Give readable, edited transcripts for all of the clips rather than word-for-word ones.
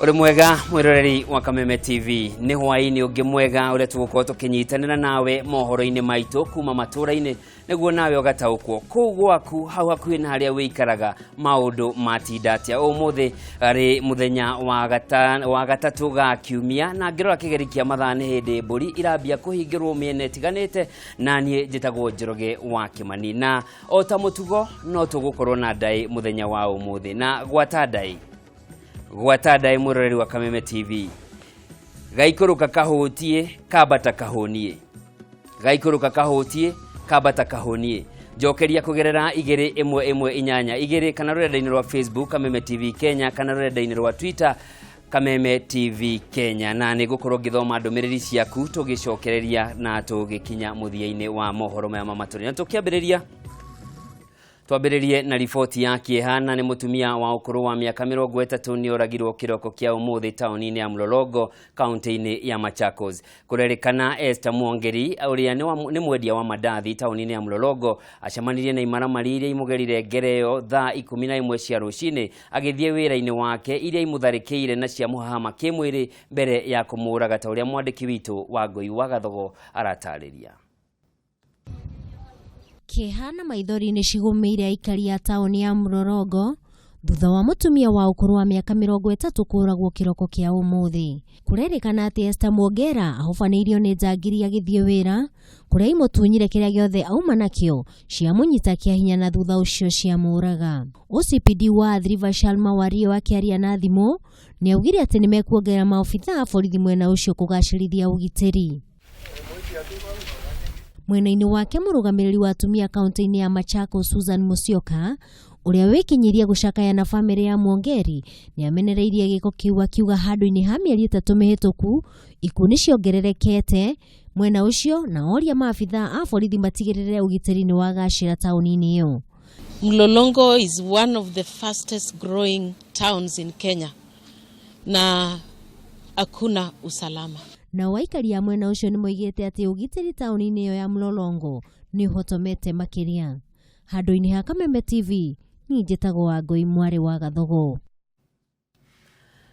Ũrĩ mwega mwĩroreri wa Kameme TV, nĩ hwaĩ-inĩ ũngĩ mwega ũrĩa tũgũkorwo tũkĩnyitanĩra nawe mohoro-inĩ maitũ kuma matũũra-inĩ nĩguo nawe ũgataũkwo kũu gwaku hau hakuhĩ na harĩa wĩikaraga maũndũ matinda atĩa. Ũmũthĩ arĩ mũthenya wa gata, wa gatatũ ga kiumia na ngĩrora kĩgeri kĩa mathaa nĩ hĩndĩ mbũri irambia kũhingĩrwo mĩena ĩtiganĩte, na niĩ njĩtagwo Njoroge wa Kĩmani, na o ta mũtugo no tũgũkorwo na ndaĩ mũthenya wa ũmũthĩ na gwata ndaĩ gwata ndaĩ mwĩroreri wa Kameme TV. Gaikũrũka kahũtie kambata kahũnie, gaikũrũka kahũtie kambata kahũnie. Njokeria kũgerera 21182 kana rũrenda-inĩ rwa Facebook Kameme TV Kenya kana rũrenda-inĩ rwa Twitter Kameme TV Kenya, na nĩ ngũkorwo ngĩthoma ndũmĩrĩri ciaku tũgĩcokereria na tũgĩkinya mũthia-inĩ wa mohoro maya ma matũrĩ. Na tũkĩambĩrĩria twambĩrĩrie na riboti ya kĩeha, na nĩ mũtumia wa ũkũrũ wa mĩaka 30 nĩ oragirwo kĩroko kĩa ũmũthĩ taũni-inĩ ya Mlolongo kaunti-inĩ ya Machakos. Kũrerĩkana Esther Mwongeri ũrĩa nĩ mwendia wa mandathi taũni-inĩ ya Mlolongo acemanirie na imaramari iria imũgerire ngereo thaa 11 cia rũcinĩ agĩthiĩ wĩra-inĩ wake, iria imũtharĩkĩire na ciamũhahama kĩmwĩrĩ mbere ya kũmũraga, ta ũrĩa mwandĩki witũ wa Ngũi wa Gathogo aratarĩria. Kĩeha na maithori nĩ cigũmĩire aikari a taũni ya Mlolongo thutha wa mũtumia wa ũkũrũ wa mĩaka 30 kũragwo kĩroko kĩa ũmũthĩ. Kũrerĩkana atĩ Esther Mwongera ahobanĩirio nĩ njangiri agĩthiĩ wĩra kũrĩa imũtunyire kĩrĩa gĩothe auma nakĩo, ciamũnyita kĩa hinya na thutha ũcio ciamũraga. OCPD wa Athi River Shalma Wario akĩaria na thimũ nĩ augire atĩ nĩ mekuongerera maobitha a borithi mwena ũcio kũgacĩrithia ũgitĩri. Mwena-inĩ wake mũrũgamĩrĩri wa atumia kaunti-inĩ ya Machakos Susan Musyoka ũrĩa wĩkinyirie gũcakaya na bamĩrĩ ya Mwongeri nĩ amenereirie gĩko kĩu akiuga handũ-inĩ ha mĩeri 3 mĩhĩtũku ikuũ nĩ ciongererekete mwena ũcio, na oria maabitha a borithi matigĩrĩre ũgitĩri nĩ wagacĩra taũni-inĩ ĩyo. Mlolongo is one of the fastest growing towns in Kenya na hakuna usalama. Nao aikari a mwena ũcio nĩ moigĩte atĩ ũgitĩri taũni-inĩ ĩyo ya Mlolongo nĩ ũhotomete makĩria. Handũ-inĩ ha Kameme TV, niĩ njĩtagwo Wangũi mwarĩ wa Gathogo.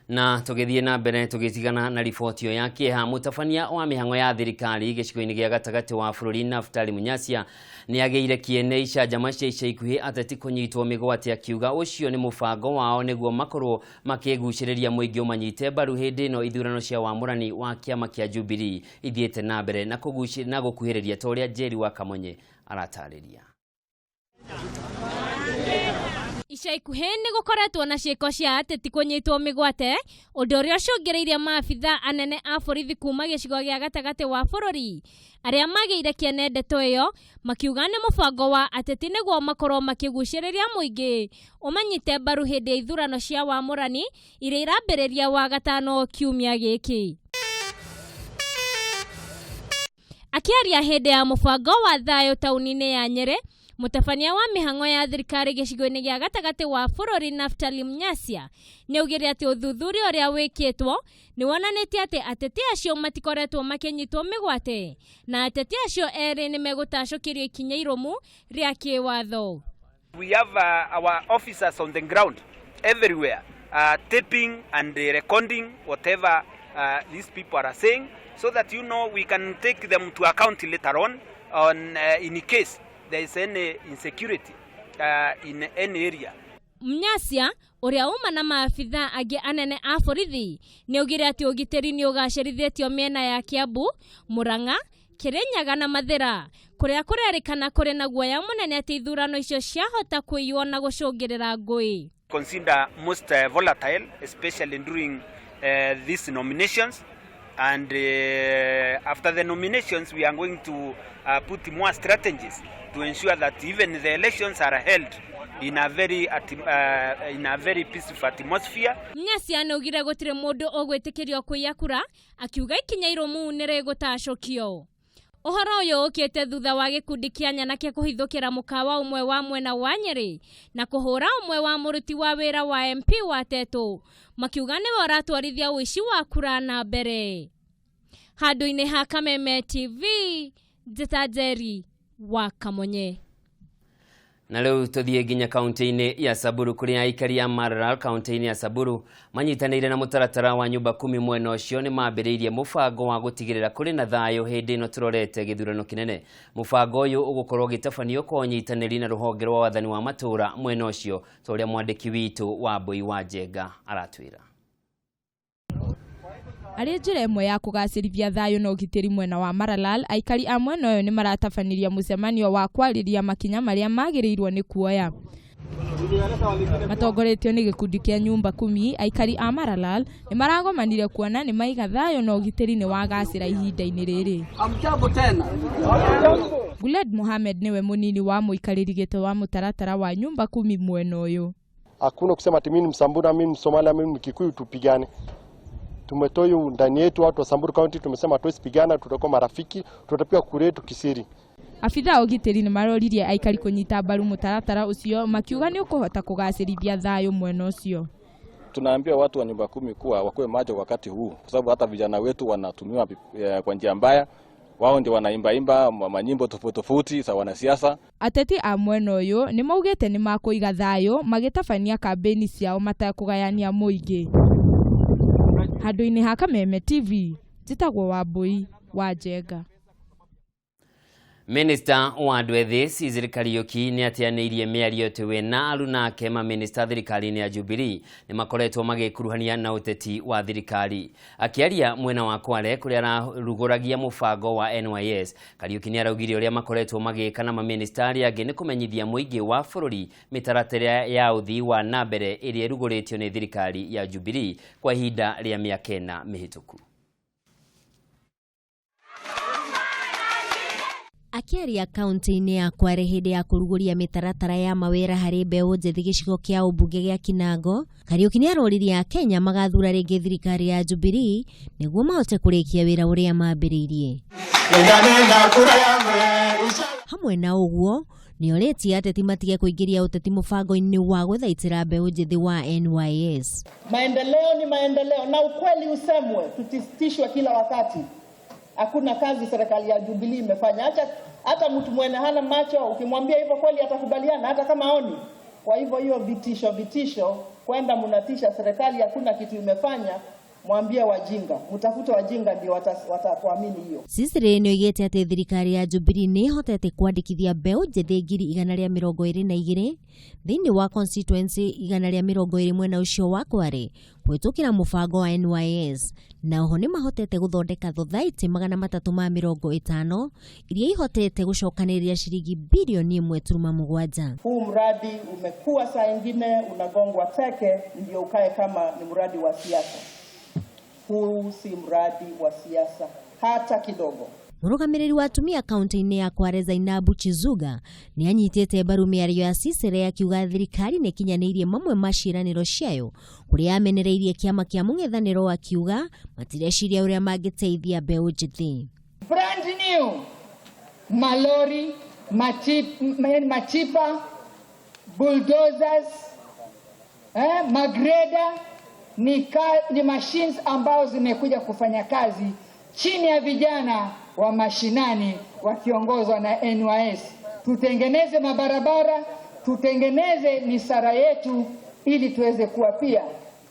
Na tũgĩthiĩ na mbere tũgĩtigana na riboti ĩyo ya kĩeha, mũtabania wa mĩhang'o ya thirikari gĩcigo-inĩ gĩa gatagatĩ wa bũrũri Naftali Munyasia nĩ agĩire kĩene icanjama cia ica ikuhĩ ateti kũnyitwo mĩgwate, akiuga ũcio nĩ mũbango wao nĩguo makorwo makĩgucĩrĩria mũingĩ ũmanyite mbaru hĩndĩ ĩno ithurano cia wamũrani wa kĩama kĩa Jubilee ithiĩte na mbere na gũkuhĩrĩria, ta ũrĩa Njeri wa Kamonye aratarĩria. Ica ikuhĩ nĩ gũkoretwo na ciĩko cia ateti kũnyitwo mĩgwate, ũndũ ũrĩa ũcũngĩrĩirie maabitha anene a borithi kuma gĩcigo gĩa gatagatĩ wa bũrũri arĩa magĩire kĩene ndeto ĩyo, makiuga nĩ mũbango wa ateti nĩguo makorwo makĩgucĩrĩria mũingĩ ũmanyite mbaru hĩndĩ ya ithurano cia wamũrani iria irambĩrĩria wa gatano kiumia gĩkĩ. Akĩaria hĩndĩ ya mũbango wa thayũ taũni-inĩ ya Nyĩrĩ, mũtabania wa mĩhang'o ya thirikari gĩcigo-inĩ gĩa gatagatĩ wa bũrũri Naftali Munyasia nĩ augire atĩ ũthuthuria ũrĩa wĩkĩtwo nĩ wonanĩtie atĩ ateti acio matikoretwo makĩnyitwo mĩgwate na ateti acio erĩ nĩ megũtacũkĩrio ikinya irũmu rĩa kĩwatho. We have our officers on the ground everywhere, taping and recording whatever these people are saying, so that we can take them to account later on in case there is any insecurity in any area. Munyasia ũrĩa uma na maabitha angĩ anene a borithi nĩ augire atĩ ũgitĩri nĩ ũgacĩrithĩtio mĩena ya Kiambu, Murang'a, Kirinyaga na Mathira kũrĩa kũrerĩkana kũrĩ na guoya mũnene atĩ ithurano icio ciahota kũiywo na gũcũngĩrĩra ngũĩ. Consider most volatile, especially during these nominations, and after the nominations we are going to put more strategies to ensure that even the elections are held in a very peaceful atmosphere. Munyasia nĩ augire gũtirĩ mũndũ ũgwĩtĩkĩrio kũiya kura, akiuga ikinya irũmu nĩ rĩgũtacũkio. Ũhoro ũyũ ũkĩte thutha wa gĩkundi kĩa nyanake kũhithũkĩra mũkawa ũmwe wa mwena wa Nyĩrĩ na kũhũra ũmwe wa mũruti wa wĩra wa MP wa Tetũ, makiuga nĩwe ũratwarithia ũici wa kura na mbere. Handũ-inĩ ha Kameme TV, Njĩta Njeri wa Kamonye. Na rĩu tũthiĩ nginya kaunti-inĩ ya Samburu kũrĩa aikari a Maralal kaunti-inĩ ya Samburu manyitanĩire na mũtaratara wa nyumba kumi mwena ũcio nĩ mambĩrĩirie mũbango wa gũtigĩrĩra kũrĩ na thayũ hĩndĩ ĩno tũrorete gĩthurano kĩnene. Mũbango ũyũ ũgũkorwo ũgĩtabanio kwa ũnyitanĩri na rũhonge rwa wathani wa matũũra mwena ũcio ta ũrĩa mwandĩki witũ Wambui wa Njenga aratwĩra. Arĩ njĩra ĩmwe ya kũgacĩrithia thayũ na ũgitĩri mwena wa Maralal, aikari a mwena ũyũ nĩ maratabanirie mũcemanio wa kwarĩria makinya marĩa magĩrĩirwo nĩ kuoya. Matongoretio nĩ gĩkundi kĩa nyumba kumi, aikari a Maralal nĩ maragomanire kuona nĩ maiga thayũ na ũgitĩri nĩ wagacĩra ihinda-inĩ rĩrĩ. Guled Mohamed nĩwe mũnini wa mũikarĩri gĩtĩ wa mũtaratara wa nyumba kumi mwena ũyũ. Hakuna kusema ati mimi ni Msamburu, mimi ni Msomalia, mimi ni Kikuyu tupigane. Tumetoa hiyo ndani yetu, watu wa Samburu County tumesema hatuwezi pigana, tutakuwa marafiki, tutapiga kura yetu kisiri. Abithaa a ũgitĩri nĩ maroririe aikari kũnyita mbaru mũtaratara ũcio makiuga nĩ ũkũhota kũgacĩrithia thayũ mwena ũcio. Tunaambia watu wa nyumba kumi kuwa wakuwe macho wakati huu, kwa sababu hata vijana wetu wanatumiwa kwa njia mbaya. Wao ndio wanaimbaimba manyimbo tofauti tofauti za wanasiasa. Ateti a mwena ũyũ nĩ maugĩte nĩ makũiga thayũ magĩtabania kambĩini ciao matekũgayania mũingĩ. Handũ-inĩ ha Kameme TV, njĩtagwo Wambui wa Njenga. Minista wa andũ ethĩ Cecil Kariuki nĩ ateanĩirie mĩario atĩ we na aruna ake mamĩnĩsta thirikari-inĩ ya Jubilee nĩ makoretwo magĩkuruhania na ũteti wa thirikari. Akĩaria mwena wa Kwale kũrĩa ararugũragia mũbango wa NYS, Kariuki nĩ araugire ũrĩa makoretwo magĩka na mamĩnĩsta arĩa angĩ nĩ kũmenyithia mũingĩ wa bũrũri mĩtaratara ya ũthii wa na mbere ĩrĩa ĩrugũrĩtio nĩ thirikari ya Jubilee kwa ihinda rĩa mĩaka ĩna mĩhĩtũku. Akĩaria kaunti-inĩ ya Kwale hĩndĩ ya kũrugũria mĩtaratara ya mawĩra harĩ mbeũ njĩthĩ gĩcigo kĩa ũmbunge gĩa Kinango, Kariuki nĩ aroririe Akenya magathura rĩngĩ thirikari ya Jubilee nĩguo mahote kũrĩkia wĩra ũrĩa mambĩrĩirie. Hamwe na ũguo, nĩorĩtie ateti matige kũingĩria ũteti mũbango-inĩ wa gũthaitĩra mbeũ njĩthĩ wa NYS. Maendeleo ni maendeleo na ukweli usemwe, tutisitishwe kila wakati. Hakuna kazi serikali ya Jubilee imefanya. Hata mtu mwene hana macho ukimwambia hivyo kweli atakubaliana hata kama haoni. Kwa hivyo hiyo vitisho kwenda mnatisha serikali hakuna kitu imefanya, mwambie wajinga, mtafute wajinga ndio watakuamini hiyo. Cecil nĩoigĩte atĩ thirikari ya Jubilee nĩ ĩhotete kwandĩkithia mbeũ njĩthĩ 122,000 thĩinĩ wa constituency 120 mwena ũcio wa Kwale kũhĩtũkĩra mũbango wa NYS, na oho nĩ mahotete gũthondeka thothaitĩ 350 iria ihotete gũcokanĩrĩria ciringi bilioni 1.7. Huu mradi umekuwa saa ingine unagongwa teke ndio ukae kama ni mradi wa siasa. Huu si mradi wa siasa hata kidogo. Mũrũgamĩrĩri wa atumia kaunti-inĩ ya Kwale Zainabu Chizuga nĩ anyitĩte mbaru mĩario ya Cecily akiuga thirikari nĩ ĩkinyanĩirie mamwe ma ciĩranĩro ciayo kũrĩa amenereirie kĩama kĩa mũng'ethanĩro akiuga matireciria ũrĩa mangĩteithia mbeũ njĩthĩ. Brand new malori, machipa, bulldozers, magreda ni machines ambao zimekuja kufanya kazi chini ya vijana wa mashinani wakiongozwa na NYS. Tutengeneze mabarabara, tutengeneze misara yetu ili tuweze kuwa pia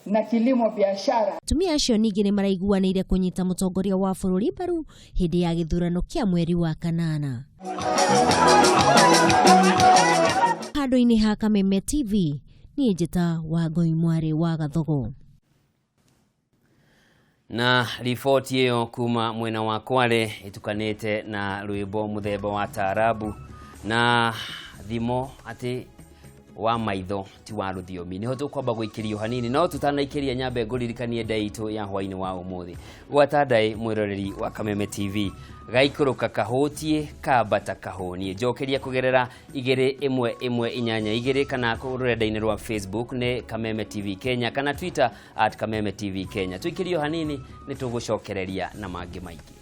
na kilimo biashara. Atumia acio ningĩ nĩ maraiguanĩire kũnyita mũtongoria wa bũrũri mbaru hĩndĩ ya gĩthurano kĩa mweri wa kanana. Handũ-inĩ ha Kameme TV, niĩ njĩta Wangũi mwarĩ wa Gathogo. Na riboti ĩyo kuma mwena wa Kwale ĩtukanĩte na rwĩmbo mũthemba wa taarabu na thimo atĩ wa maitho ti wa rũthiomi. Nĩho tũkwamba gũikĩrio hanini, no tutanaikĩria nyambe ngũririkanie ndaĩ itũ ya hwaĩ-inĩ wa ũmũthĩ. Gwata ndaĩ mwĩroreri wa Kameme TV, gaikũrũka kahũtie kambata kahũnie. Njokeria kũgerera 21182 kana rũrenda-inĩ rwa Facebook nĩ Kameme TV Kenya kana Twitter at Kameme TV Kenya. Tũikĩrio hanini nĩ tũgũcokereria na mangĩ maingĩ.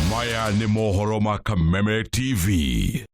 Maya nĩ mohoro ma Kameme TV.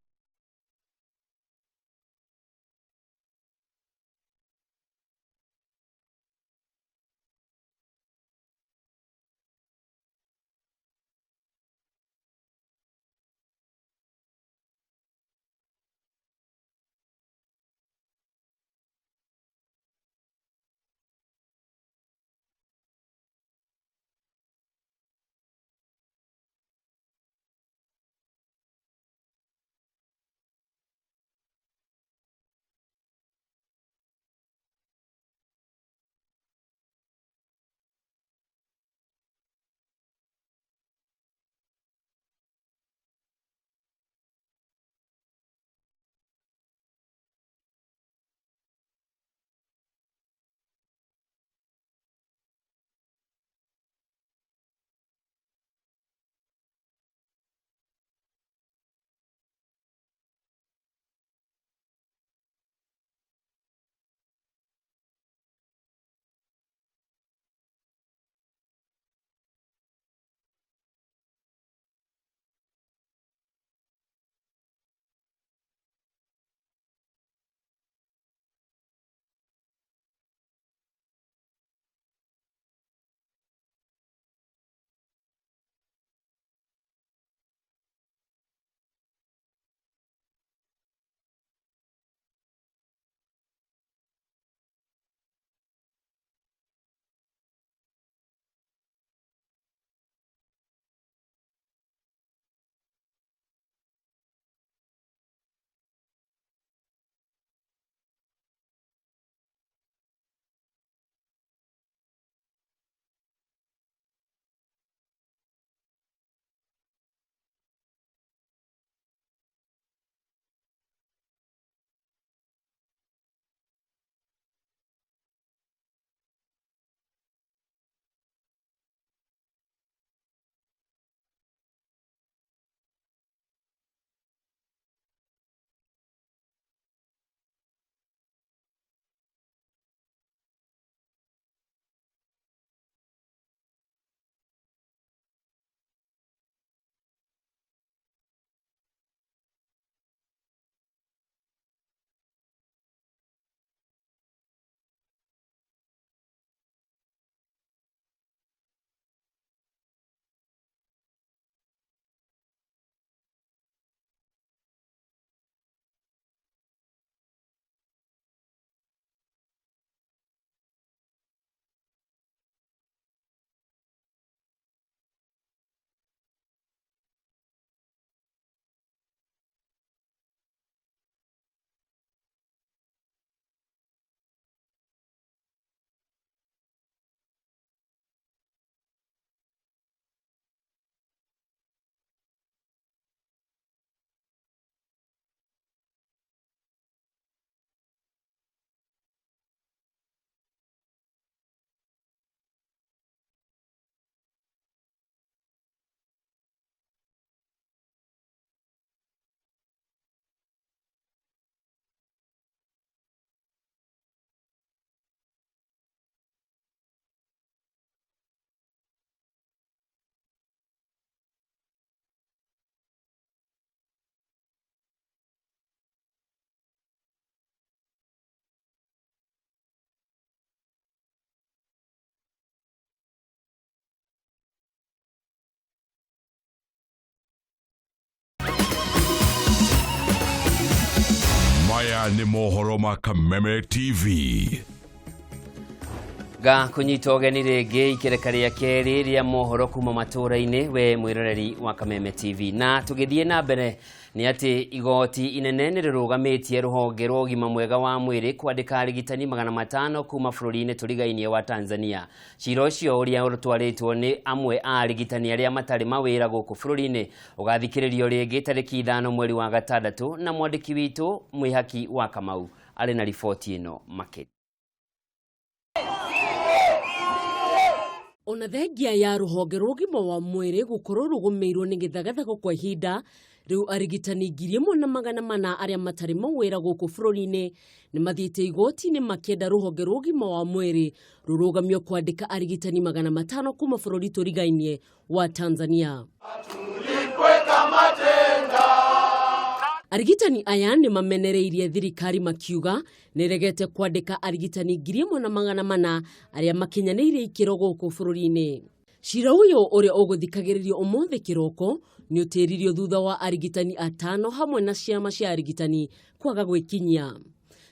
Maya nĩ mohoro ma Kameme TV. Ga kunyita ũgeni rĩngĩ ikereka rĩa kerĩ rĩa mohoro kuma matũra-inĩ, we mwĩroreri wa Kameme TV. Na tũgĩthiĩ na mbere nĩ atĩ igoti inene nĩ rĩrũgamĩtie rũhonge rwa ũgima mwega wa mwĩrĩ kwandĩka arigitani 500 kuma bũrũri-inĩ tũrigainie wa Tanzania. Cira ũcio ũrĩa ũtwarĩtwo nĩ amwe a arigitani arĩa matarĩ mawĩra gũkũ bũrũri-inĩ ũgathikĩrĩrio rĩngĩ tarĩki 5 mweri wa 6, na mwandĩki witũ Mwĩhaki wa Kamau arĩ na riboti ĩno makĩria. Ona thengia ya rũhonge rwa ũgima wa mwĩrĩ gũkorwo rũgũmĩirwo nĩ gĩthagathago kwa ihinda rĩu, arigitani 1400 arĩa matarĩ mawĩra gũkũ bũrũri-inĩ nĩ mathiĩte igoti-inĩ makĩenda rũhonge rwa ũgima wa mwĩrĩ rũrũgamio kwandĩka arigitani 500 kuma bũrũri tũrigainie wa Tanzania. Arigitani aya nĩ mamenereirie thirikari makiuga nĩregete kwandĩka arigitani 1400 arĩa makinyanĩirie ikĩro gũkũ bũrũri-inĩ. Cira ũyũ ũrĩa ũgũthikagĩrĩrio ũmũthĩ kĩroko nĩ ũtĩririo thutha wa arigitani 5 hamwe na ciama cia arigitani kwaga gwĩkinyia.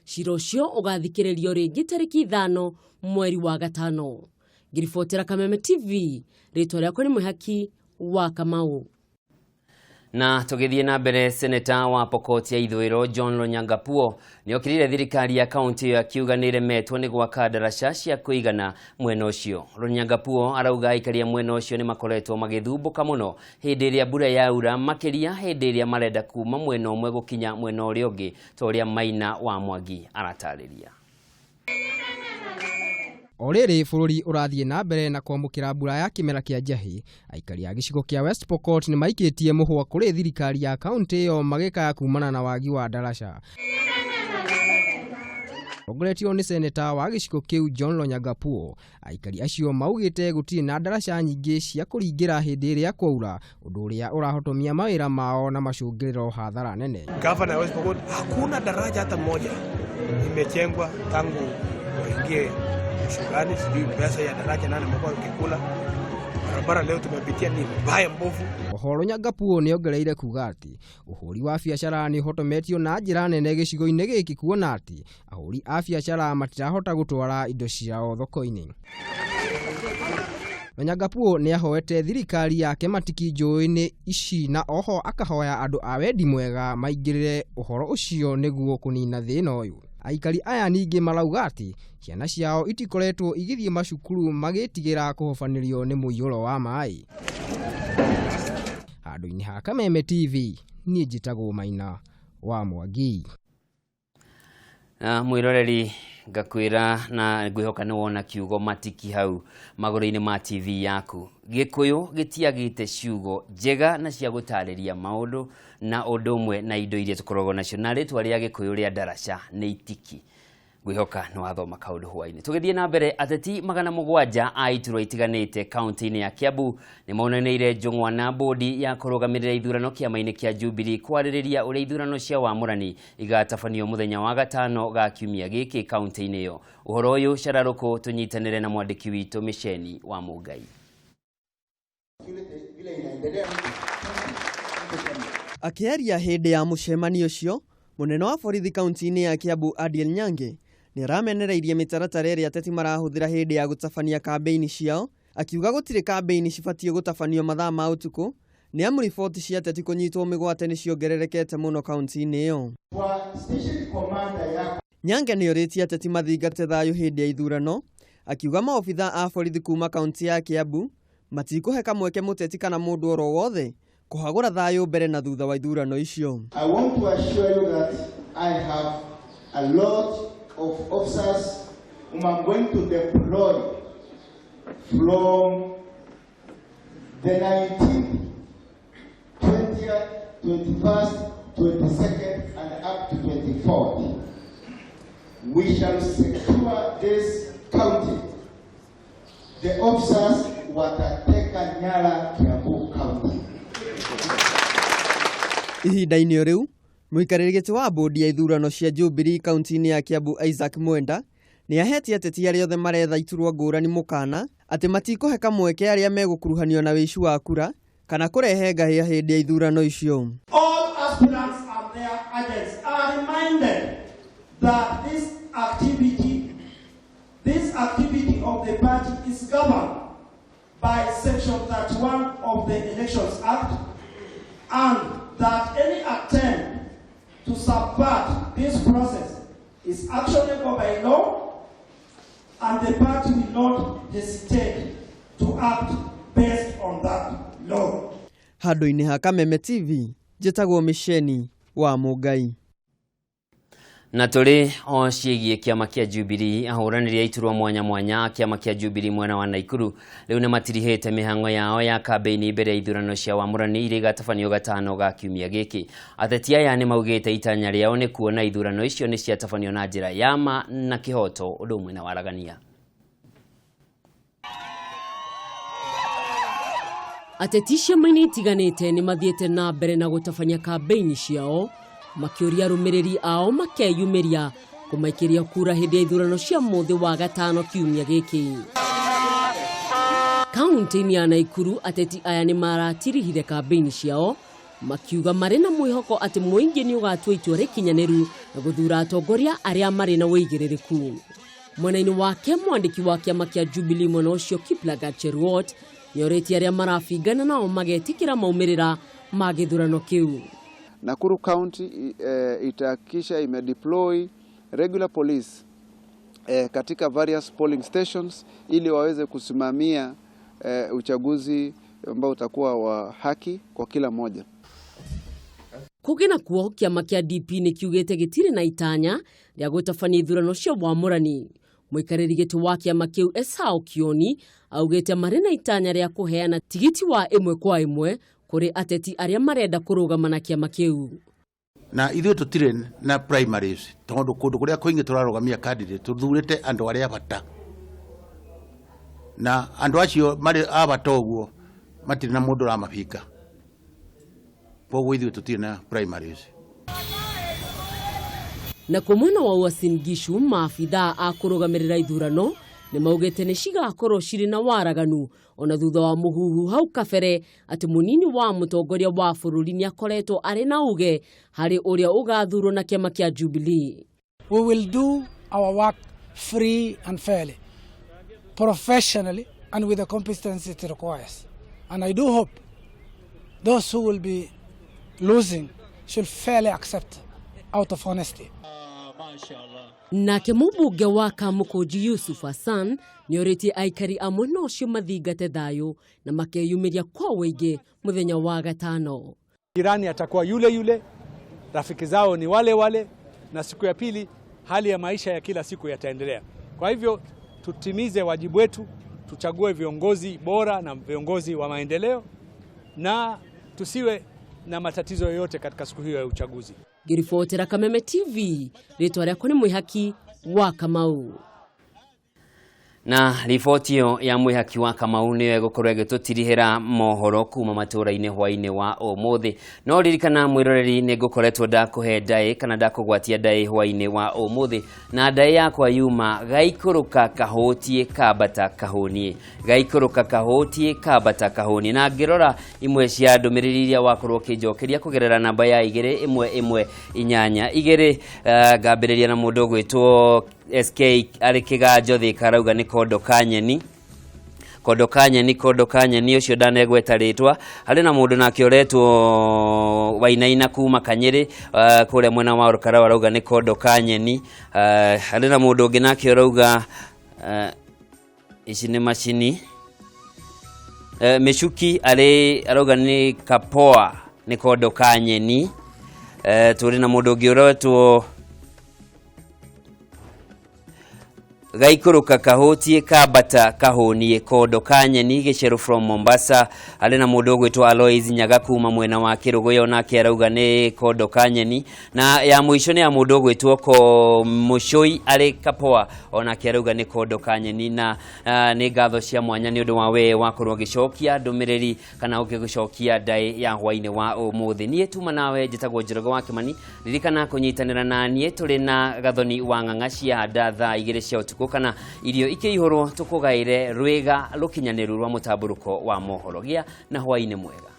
Cira ũcio ũgathikĩrĩrio rĩngĩ tarĩki 5 mweri wa 5. Ngiribotera Kameme TV, rĩtwa rĩakwa nĩ Mwĩhaki wa Kamau. Na tũgĩthiĩ na mbere, seneta wa Pokot ya Ithũĩro John Lonyangapuo nĩokĩrĩire thirikari ya kaunti ĩyo akiuga nĩĩremetwo nĩ gwaka ndaraca cia kũigana mwena ũcio. Lonyangapuo arauga aikari a mwena ũcio nĩ makoretwo magĩthumbũka mũno hĩndĩ ĩrĩa mbura yaura, makĩria hĩndĩ ĩrĩa marenda kuma mwena ũmwe gũkinya mwena ũrĩa ũngĩ, ta ũrĩa Maina wa Mwangi aratarĩria. O rĩrĩ bũrũri ũrathiĩ na mbere na kwamũkĩra mbura ya kĩmera kĩa njahĩ, aikari a gĩcigo kĩa West Pokot nĩ maikĩtie mũhwa kũrĩ thirikari ya kaunti ĩyo magĩkaya kumana na wagi wa ndaraca. Tongoretio nĩ seneta wa gĩcigo kĩu John Lonyangapuo, aikari acio maugĩte gũtirĩ na ndaraca nyingĩ cia kũringĩra hĩndĩ ĩrĩa kwaura, ũndũ ũrĩa ũrahotomia mawĩra mao na macũngĩrĩro hathara nene. Gavana wa West Pokot, hakuna daraja hata moja imejengwa tangu waingie shukrani, sijui pesa ya daraja nani amekuwa ukikula. Barabara leo tumepitia ni mbaya mbovu. Oho Lonyangapuo nĩongereire kuga atĩ ũhũri wa biacara nĩ ũhotometio na njĩra nene gĩcigo-inĩ gĩkĩ, kuona atĩ ahũri a biacara matirahota gũtwara indo ciao thoko-inĩ. Lonyangapuo nĩahoete thirikari yake matiki njũĩ-inĩ ici na oho akahoya andũ a wendi mwega maingĩrĩre ũhoro ũcio nĩguo kũnina thĩna ũyũ. Aikari aya ningĩ marauga atĩ ciana ciao itikoretwo igĩthiĩ macukuru magĩtigĩra kũhobanĩrio nĩ mũiyũro wa maĩ. Handũ-inĩ ha Kameme TV, niĩ njĩtagwo Maina wa Mwangi. Na mwĩroreri, ngakwĩra na ngwĩhoka nĩ wona kiugo matiki hau magũrũ-inĩ ma TV yaku. Gĩkũyũ gĩtiagĩte ciugo njega na cia gũtarĩria maũndũ na ũndũ ũmwe na indo iria tũkoragwo nacio, na rĩtwa rĩa Gĩkũyũ rĩa ndaraca nĩ itiki. Ngwĩhoka nĩ wathoma kaũndũ hwainĩ. Tũgĩthiĩ na mbere, ateti 700 a iturwa itiganĩte kaunti-inĩ ya Kiambu nĩ monanĩire njũng'wa na bodi ya kũrũgamĩrĩra ithurano kĩama-inĩ kĩa Jubilee kwarĩrĩria ũrĩa ithurano cia wamũrani igatabanio mũthenya wa 5 ga kiumia gĩkĩ kaunti-inĩ ĩyo. Ũhoro ũyũ cararũkũ tũnyitanĩre na mwandĩki witũ Mĩceni wa Mũngai. Akĩaria hĩndĩ ya mũcemanio ũcio, mũnene wa borithi kaunti-inĩ ya Kiambu Adiel Nyange nĩaramenereirie mĩtaratara ĩrĩa ateti marahũthĩra hĩndĩ ya gũtabania kambĩini ciao, akiuga gũtirĩ kambĩini cibatiĩ gũtabanio mathaa ma ũtukũ nĩ amu riboti cia ateti kũnyitwo mĩgwate nĩ ciongererekete mũno kaunti-inĩ ĩyo. Nyange nĩorĩtie ateti mathingate thayũ hĩndĩ ya ithurano, akiuga maobitha a borithi kuma kaunti ya Kiambu matikũhe kamweke mũteti kana mũndũ oro wothe kũhagũra thayũ mbere na thutha wa ithurano icio. I want to assure you that I have a lot of officers whom I'm going to deploy from the 19th, 20th, 21st, 22nd, and up to 24th. We shall secure this county. The officers watateka nyara Kiambu County. Ihinda-inĩ o rĩu, mũikarĩri gĩtĩ wa bodi ya ithurano cia Jubilee kaunti-inĩ ya Kiambu Isaac Mwenda nĩahete ateti arĩa othe maretha iturwa ngũrani mũkana atĩ matikũhe kamweke arĩa megũkuruhanio na wĩici wa kura kana kũrehe ngahĩha hĩndĩ ya ithurano icio. All aspirants and their agents are reminded that this activity of the party is governed by Section 31 of the Elections Act, and that any attempt to subvert this process is actionable by law, and the party will not hesitate to act based on that law. Handũ-inĩ ha Kameme TV, njĩtagwo Mĩceni wa Mũngai. Na tũrĩ o ciĩgiĩ kĩama kĩa Jubilee, ahũranĩri a iturwa mwanya mwanya kĩama kĩa Jubilee mwena wa Naikuru rĩu nĩ matirihĩte mĩhang'o yao ya kambĩini mbere ya ithurano cia wamũrani iria igatabanio gatano ga kiumia gĩkĩ. Ateti aya nĩ maugĩte itanya rĩao nĩ kuona ithurano icio nĩ ciatabanio na njĩra ya ma na kĩhoto, ũndũ ũmwe na waragania. Ateti ciama-inĩ itiganĩte nĩ mathiĩte na mbere na gũtabania kambĩini ciao, makĩũria arũmĩrĩri ao makeyumĩria kũmaikĩria kura hĩndĩ ya ithurano cia mũthĩ wa gatano kiumia gĩkĩ. Kaunti-inĩ ya Naikuru, ateti aya nĩ maratirihire kambĩini ciao, makiuga marĩ na mwĩhoko atĩ mũingĩ nĩ ũgatua itua rĩkinyanĩru na gũthura atongoria arĩa marĩ na ũigĩrĩrĩku. Mwena-inĩ wake, mwandĩki wa kĩama kĩa Jubilee mwena ũcio Kiplagat Cheruiyot nĩorĩtie arĩa marabingana nao magetĩkĩra maumĩrĩra ma gĩthurano kĩu. Nakuru County itahakikisha imedeploy regular police katika various polling stations ili waweze kusimamia uchaguzi ambao utakuwa wa haki kwa kila mmoja. Kũngĩ nakuo, kĩama kĩa DP nĩ kiugĩte gĩtirĩ na itanya rĩa gũtabania ithurano cia wamũrani. Mũikarĩri gĩtĩ wa kĩama kĩu Esau Kioni augĩte marĩ na itanya rĩa kũheana tigiti wa ĩmwe kwa ĩmwe kũrĩ ateti arĩa marenda kũrũgama na kĩama kĩu. Na ithuĩ tũtirĩ na primaries tondũ kũndũ kũrĩa kũingĩ tũrarũgamia candidate tũthurĩte andũ arĩa bata, na andũ acio marĩ a bata ũguo matirĩ na mũndũ ũramabinga, koguo ithuĩ tũtirĩ na primaries. Na kwa mwena wa Uasin Gishu, maabithaa a kũrũgamĩrĩra ithurano nĩ maugĩte nĩ cigakorwo cirĩ na waraganu ona thutha wa mũhuhu hau kabere atĩ mũnini wa mũtongoria wa bũrũri nĩ akoretwo arĩ na uge harĩ ũrĩa ũgathurwo na kĩama kĩa Jubilee. We will do our work free and fairly, professionally and with the competence it requires. And I do hope those who will be losing should fairly accept out of honesty. Nake mũmbunge wa Kamũkũnji Yusuf Hassan nĩorĩtie aikari a mwena ũcio mathingate thayũ na makeyumĩria kwa ũingĩ mũthenya wa gatano. Jirani atakuwa yule yule, rafiki zao ni wale wale, na siku ya pili hali ya maisha ya kila siku yataendelea. Kwa hivyo tutimize wajibu wetu, tuchague viongozi bora na viongozi wa maendeleo, na tusiwe na matatizo yoyote katika siku hiyo ya uchaguzi. Ngĩribotera Kameme TV, rĩtwa rĩakwa nĩ Mwĩhaki wa Kamau. Na riboti ĩyo ya Mwĩhaki wa Kamau nĩyo ĩgũkorwo ĩgĩtũtirihĩra mohoro kuma matũra-inĩ hwaĩ-inĩ wa ũmũthĩ. No ririkana mwĩroreri, nĩ ngũkoretwo ndakũhe ndaĩ kana ndakũgwatia ndaĩ hwaĩ-inĩ wa ũmũthĩ, na ndaĩ yakwa yuma gaikũrũka kahũtie kambata kahũnie, gaikũrũka kahũtie kambata kahũnie. Na ngĩrora imwe cia ndũmĩrĩri iria wakorwo ũkĩnjokeria kũgerera namba ya 2 1 1 8 2, ngambĩrĩria na mũndũ ũgwĩtwo SK arĩ Kĩganjo Thika, arauga nĩ kondo ka nyeni, kondo ka nyeni, kondo ka nyeni, ũcio ndanegweta rĩtwa. Harĩ na mũndũ nake ũretwo Wainaina kuma Kanyĩrĩ, kũrĩa mwena wa Olkalau, arauga nĩ kondo ka nyeni. Harĩ na mũndũ ũngĩ nake ũrauga ici nĩ macini. Mĩcuki arĩ arauga nĩ kapoa, nĩ kondo ka nyeni. Tũrĩ na mũndũ ũngĩ ũretwo gaikũrũka kahũtie kambata kahũnie, kondo ka nyeni, Gĩcerũ from Mombasa. Harĩ na mũndũ ũgwĩtwo Alois Nyaga kuma mwena wa Kĩrũgũya, onake arauga nĩ kondo ka nyeni. Na ya mũico nĩ ya mũndũ ũgwĩtwo Mũcũi arĩ Kapoa, onake arauga nĩ kondo ka nyeni. Na nĩ ngatho cia mwanya nĩ ũndũ wa we wakorwo ũgĩcokia ndũmĩrĩri kana ũgĩgũcokia ndaĩ ya hwaĩ-inĩ wa ũmũthĩ. Niĩ tuma nawe njĩtagwo Njoroge wa Kĩmani. Ririkana kũnyitanĩra na niĩ tũrĩ na Gathoni wa Ng'ang'a cia nda thaa 2 cia ũtukũ, kana irio ikĩihũrwo tũkũgaĩre rwĩga rũkinyanĩru rwa mũtambũrũko wa mohoro. Gĩa na hwaĩ-inĩ mwega.